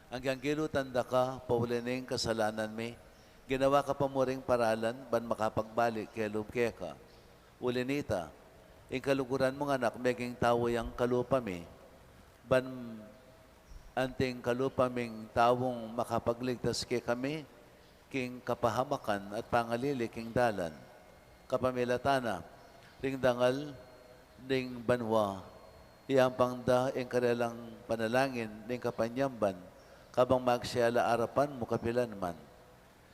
Agyang gilutan da ka pauli ning kasalanan mi, ginawa ka pa mu ring paralan ban makapagbalik kelub keka. Uli nita, ing kaluguran mung Anak meging tau yang kalupa mi, ban anting kalupa ming taung makapagligtas kekami king kapahamakan at pangalili king dalan. Kapamilatan na ring dangal ning banua, iampang da ing karelang panalangin ning kapanyamban, kabang magsiyala arapan mu kapilan man.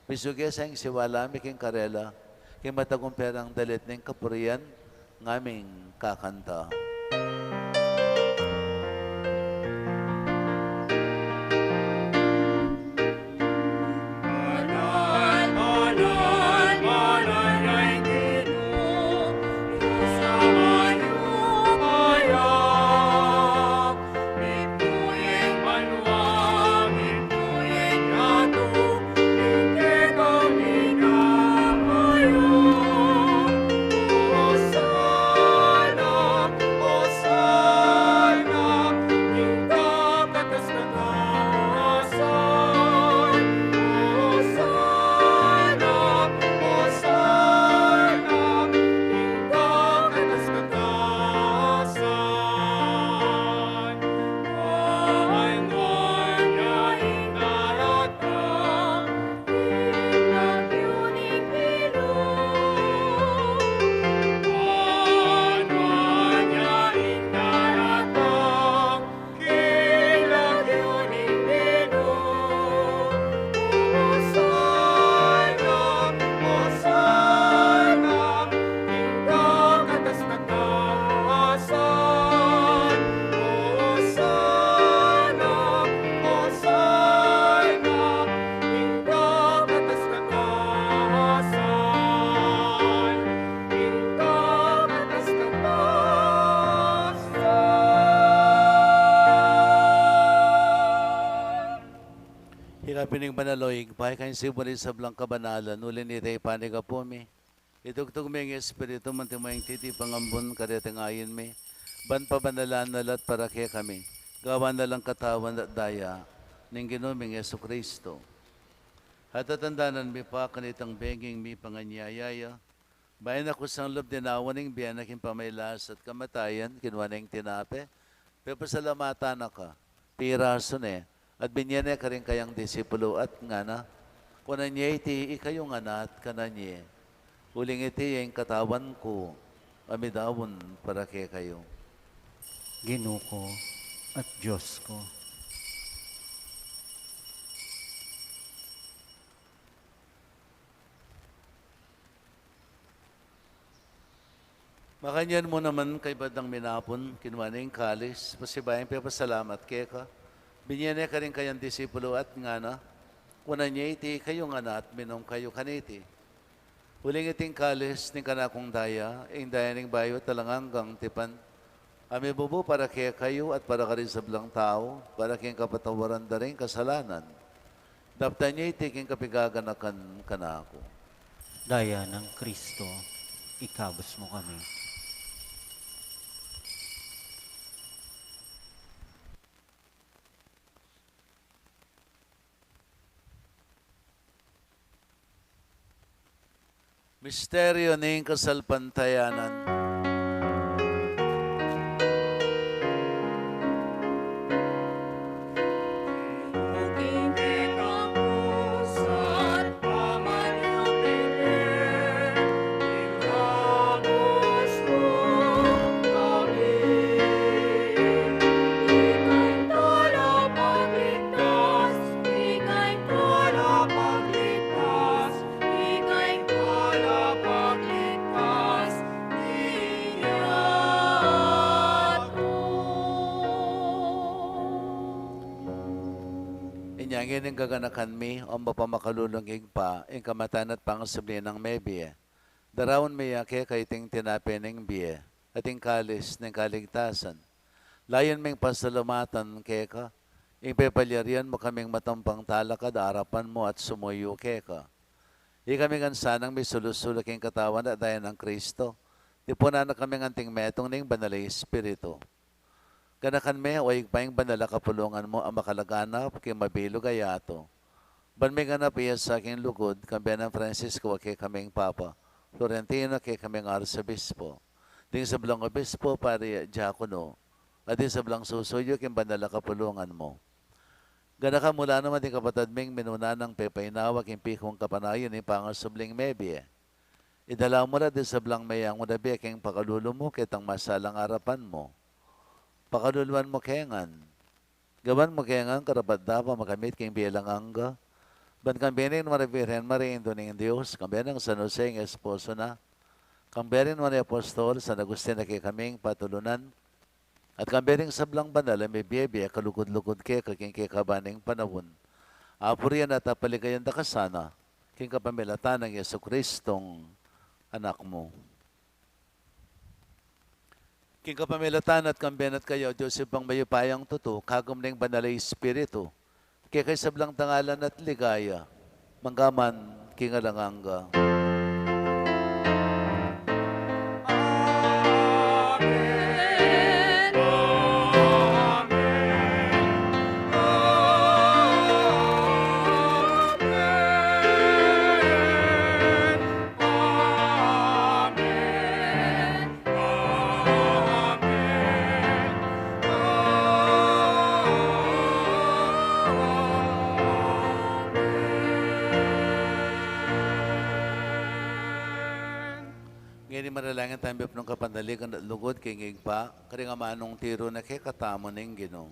Pisuge sa ing siwala mi king karela, king matagumpe rang dalit ning kapurian, ngaming kakanta. Ika pin ing banal, O Ibpa, ika ing simbul ning sablang kabanalan, uli nita ipanyawad mu pu mi. Itugtug mu ing Espiritu mu anti mo ing titipang ambun kareting ain mi, ban pabanalan na la at para kekami, gawan na lang katawan at daya ning Ginu ming Jesucristo. At tatandanan mi pa kanitang benging mipanganyaya ya, bayu na kusang lub dinawan ing bie na king pamagkasakit at kamatayan, kinua ne ing tinape, pepasalamatan na ka, pirasu ne, at binye ne karing kayang disipulu at ngana: Kunan ye iti ikayu ngan at kanan ye, uling iti ing katawan ku a midaun para kekayu. Ginu ku at Dios ku. Makanyan mu naman, kaybat dang minapun, kinua ne ing kalis, pasibayu yang pepasalamat keka, binye ne karing kayang disipulu at ngana: Kunan ye iti ikayu ngan at minum kayu kaniti, uling iti ing kalis ning kanakung daya, ing daya ning bayu at alang anggang tipan, a mibubu para kekayu at para karing sablang tau, para king kapatawaran da ring kasalanan. Daptan ye iti king kapaganakan kanaku. Daya nang Kristo, ikabus mu kami. Misteryu ning kasalpantayanan. Ngeni ing gaganakan mi, o mapamakalulung Ibpa, ing kamatayan at pangasubli nang mebie, daraun mi ya keka iting tinape ning bie, at ing kalis ning kaligtasan. Layun ming pasalamatan keka, ing pepalyarian mu kaming matampang talakad arapan mu at sumuyu keka. Ikami ngan sanang misulu-sulu king katawan at daya nang Kristo, tipunan na kaming anting metung ning Banal a Espiritu. Ganakan me, o Ibpa, ing banal a kapulungan mu a makalaganap king mabilug a yatu. Ban miganap ya sa king lugud, kambe nang Francisco a kekaming Papa, Florentino a kekaming Arsobispo, ding sablang obispo, pari, diakono, at ding sablang susuyu king banal a kapulungan mu. Ganakan mu la naman ding kapatad ming minuna nang pepainawa king pikung kapanayan ning pangasubling mebie. Idala mu la ding sablang meyangu na bie king pakalulu mu ketang masalang arapan mu. Pakaluluan mu ke ngan. Gawan mu ke ngan karapat-dapat makamit king bie alang angga. Ban kambe ning Nuan a Birhen Maria, Indu ning Dios, kambe nang San Jose ing esposo na, kambe ring nuan a apostol, San Agustin a kekaming patulunan, at kambe ring sablang banal a mibie-bie kalugud-lugud keka king kekaban ning panaun. Apurian at apaligayan da ka sana, king kapamilatan nang Jesukristong Anak mu. King kapamilatan na at kambe na at kaya, O Dios Ibpang mayupayang tutu, kagum ning Banal a Espiritu, keka ing sablang dangalan at ligaya, mangga man king alang angga. Amen. Amen. Amen. Amen. Amen. Amen. Ngeni manalangin tamu king kapanaligan at lugud king Ibpa, karing amanung tiru na kekatamu ning Ginu.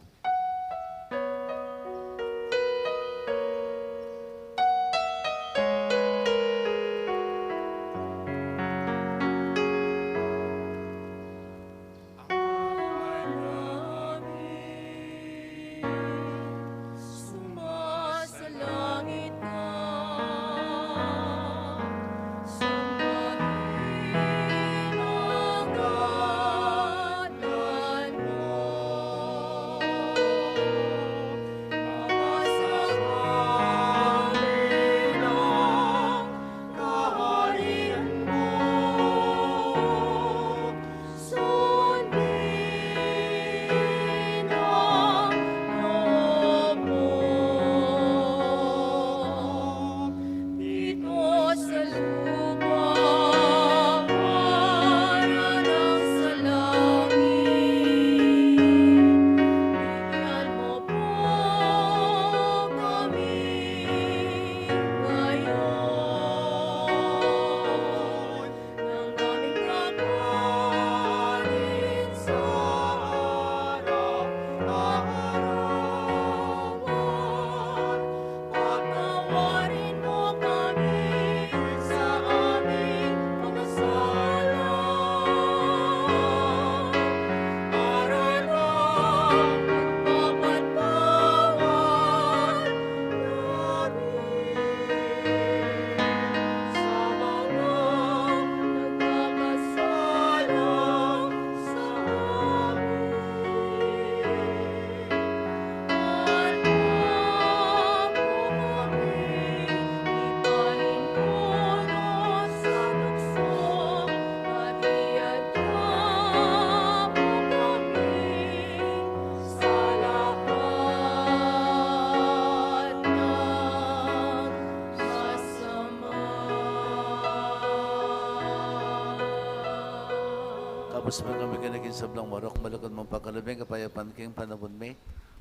Kapus me kami kaniting sablang marok, malugud mung pagkalub ing kapayapan king panaun mi.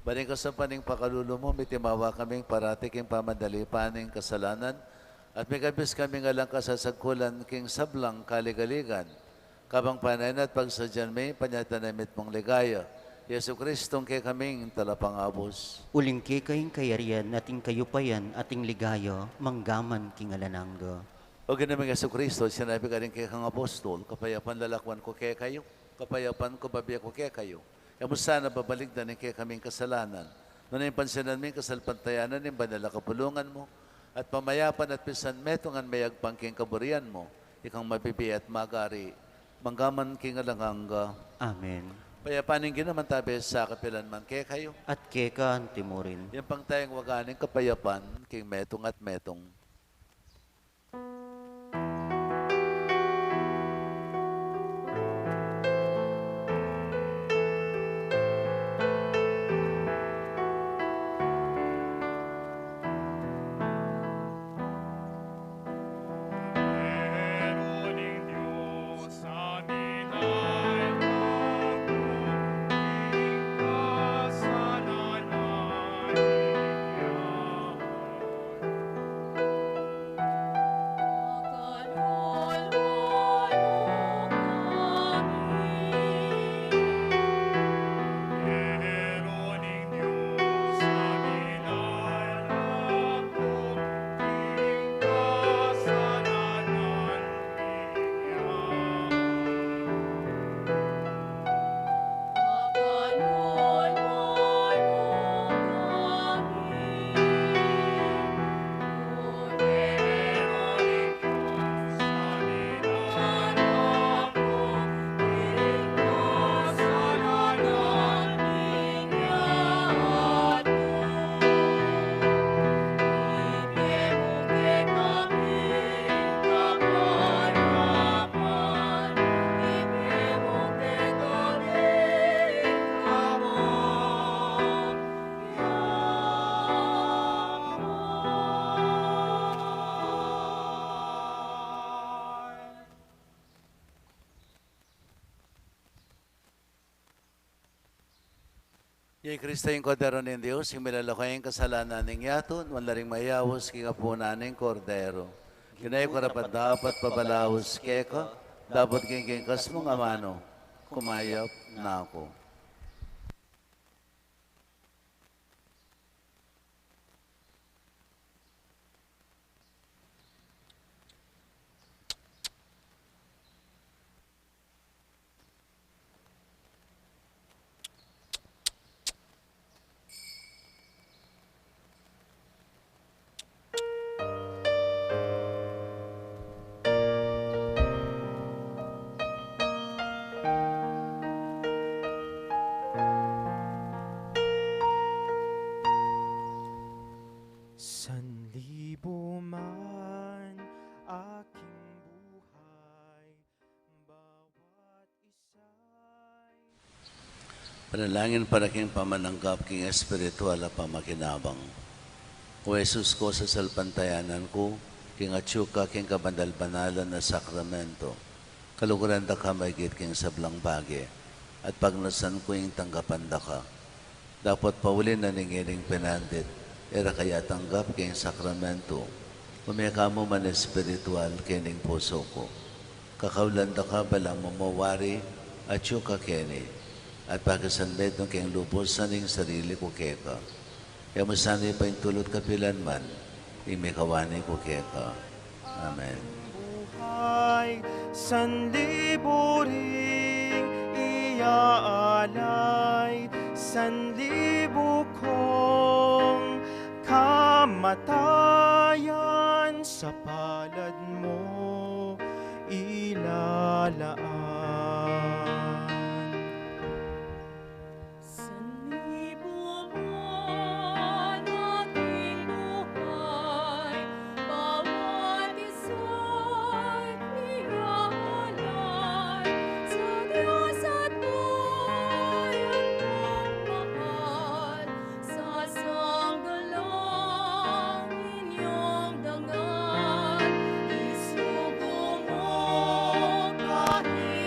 Ban king kasampan ning pakalulu mu, mitimawa kaming parati king pamanalipan ning kasalanan, at mikabus kaming alang kasasagkulan king sablang kaligaligan. Kabang panayan at pagsadyan mi, panyatang na ing mitmung ligaya, Jesukristong kekaming Talapangabus. Uling keka ing kayarian, at ing kayupayan, at ing ligaya, mangga man king alang angga. O Ginu ming Jesucristo, sinabi mu karing kekang apostol, kapayapan lalakwan ku kekayu, kapayapan ku bibie ku kekayu. E mu sana babalikdan ing kekaming kasalanan, Nune ing pansinan mi ing kasalpantayanan ning banal a kapulungan mu, at pamayapan at pisan metung ngan meyagpang king kaburian mu, ikang mabibie at magari, mangga man king alang angga. Amen. Ing kapayapan ning Ginu manatili sa kapilan man kekayu. At keka anti murin. Inyang pangtayang waga ning kapayapan king metung at metung. Iya i Kristo ing Kordero ning Dios, ing milalako king kasalanan ning yatu. Nuan la ring mayaus king apunan ning Kordero. Ginu, e ku karapat-dapat pabalaus keka, dapot king kekang amanu, kumayap na ku. Sanlibu man aking buhay, bawat isa'y Panalangin para king pamananggap king espiritual a pamakinabang. O Jesus ku, sasalpantayanan ku king atyu ka king kabanal-banalan a sakramento. Kaluguran da ka maigit king sablang bage, at pagnasan ku ing tanggapan da ka. Dapot pauli na ning ining penandit, e ra ka ya tanggap king sakramento, ume ka mu man espiritual kening pusu ku. Kakaulan da ka balamu mo wari atyu ka keni, at pakisanmetung keng lubusan ing sarili ku keka. E mu sana ipaintulut kapilan man ing mikawani ku keka. Amen. Buhay, sanlibu ring iaalay, sanlibu kung kamatayan, sa palad mu ilalaan. Sanlibu man aking buhay, bawat isa'y iaalay sa Dios at bayan kung mahal, sasanggalang inyong dangal, isugo mo kahit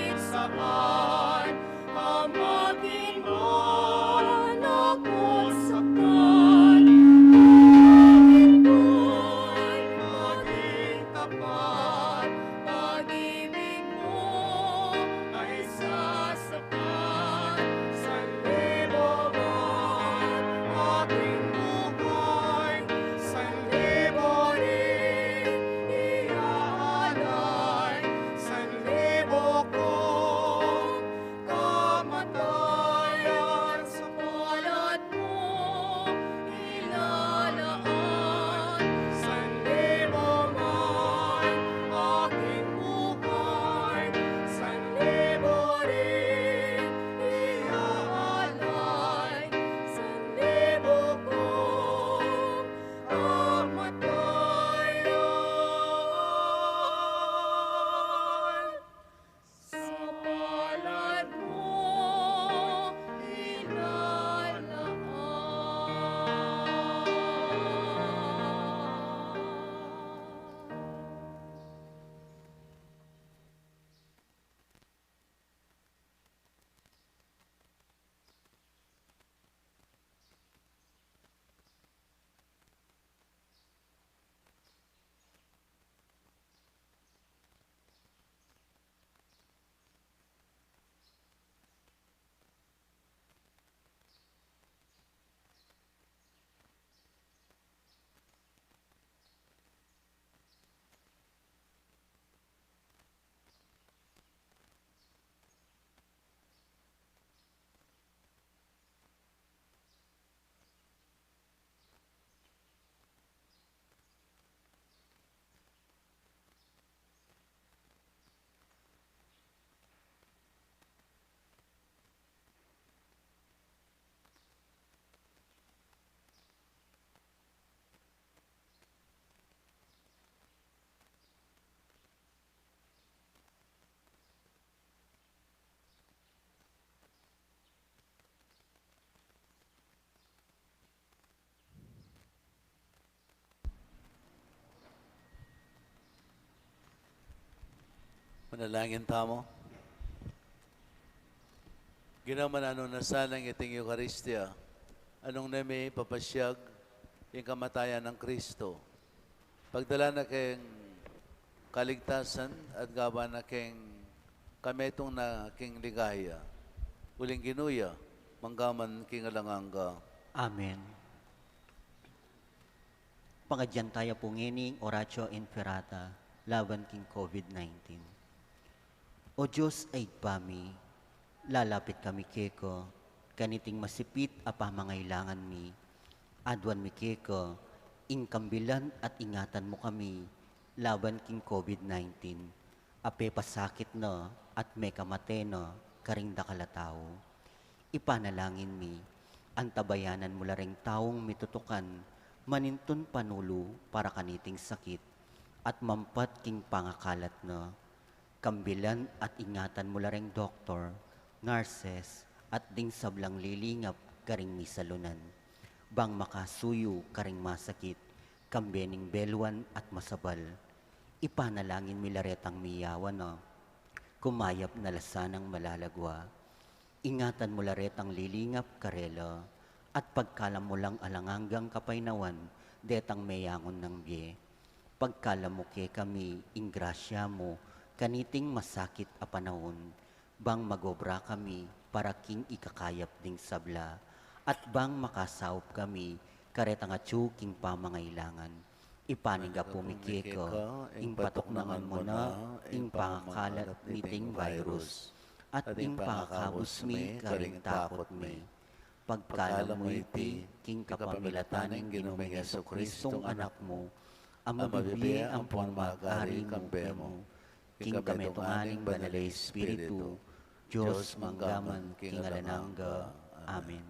Manalangin tamu. Ginu, mananu na sana iting Eukaristia, nung ne mi papasiag ing kamatayan nang Kristo, pagdala na keng kaligtasan at gawan na keng kametung na king ligaya. Uling Ginu ya, mangga man king alang angga. Amen. Pangadyan taya pu ngeni ing Oratio Imperata laban king COVID nineteen. O Dios a Ibpa mi, lalapit kami keka kaniting masipit a pamangailangan mi. Aduan mi keka ing kambilan at ingatan mu kami laban king COVID nineteen a pepasakit na at mekamate na karing dakal a tau. Ipanalangin mi, antabayanan mu la reng taung mitutukan manintun panulu para kaniting sakit at mampat king pangakalat na. Kambilan at ingatan mu la reng doktor, nurses, at ding sablang lilingap karing misalunan, bang makasuyu karing masakit kambe ning beluan at masabal. Ipanalangin mi la retang miyawan na, kumayap na la sanang malagwa. Ingatan mu la retang lilingap karela, at pagkalam mu lang alang anggang kapaynawan detang meyangun nang bie. Pagkalam mu kekami ing grasya mu kaniting masakit a panaun, bang magobra kami para king ikakayap ding sabla, at bang makasaup kami karetang atyu king pamangailangan. Ipanyawad mi keka ing patuknangan mu na ing pangakalat niting virus, at ing pangakabus mi karing takut mi. Pagkalam mu iti king kapamilatan ning Ginu ming Jesucristo, Anak mu, a mabibie ampon mag-ari kambe mu, king kametungan ning Banal a Espiritu, Dios mangga man king alang angga. Amen.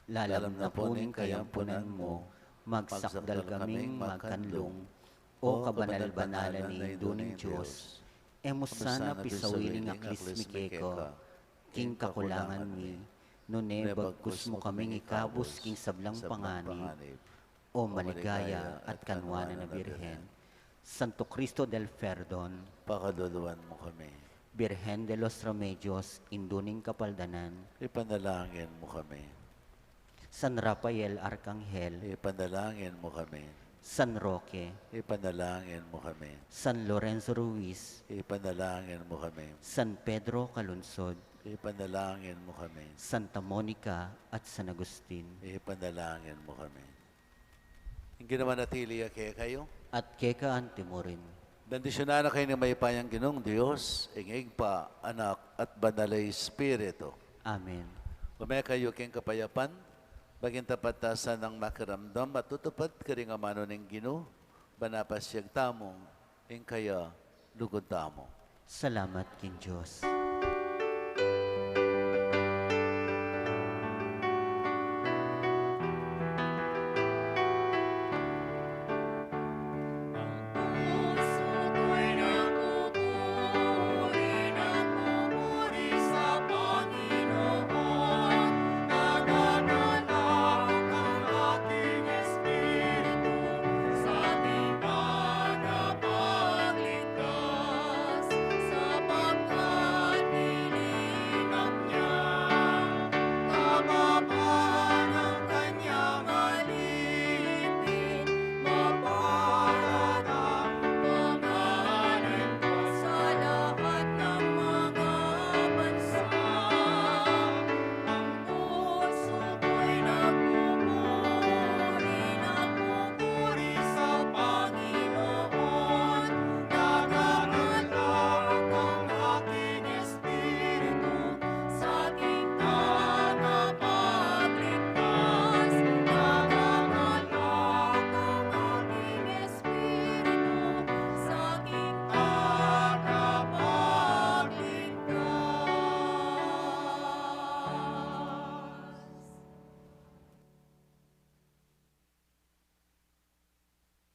Lalam na pu ning kayampunan mu, magsakdal kaming magkanlung, O kabanal-banalan a Indu ning Dios. E mu sana pisawili ing aklis mi keka king kakulangan mi, nune bagkus mu kaming ikabus king sablang panganib, O maligaya at kanwanan a Birhen. Santo Cristo del Perdon, pakaluluan mu kami. Birhen de los Remedios, Indu ning Kapaldanan, ipanalangin mu kami. San Rafael Arkanghel, ipanalangin mu kami. San Roque, ipanalangin mu kami. San Lorenzo Ruiz, ipanalangin mu kami. San Pedro Calungsod, ipanalangin mu kami. Santa Monica at San Agustin, ipanalangin mu kami. Ing Ginu manatili ya kekayu. At keka anti mu rin. Bendisyunan na kayu ning mayupayang Ginung Dios, ing Ibpa, Anak, at Banal a Espiritu. Amen. Ume kayu king kapayapan, maging tapat ta sanang makiramdam at tutupad karing amanu ning Ginu, ban apasiag tamu ing kaya lugud tamu. Salamat king Dios.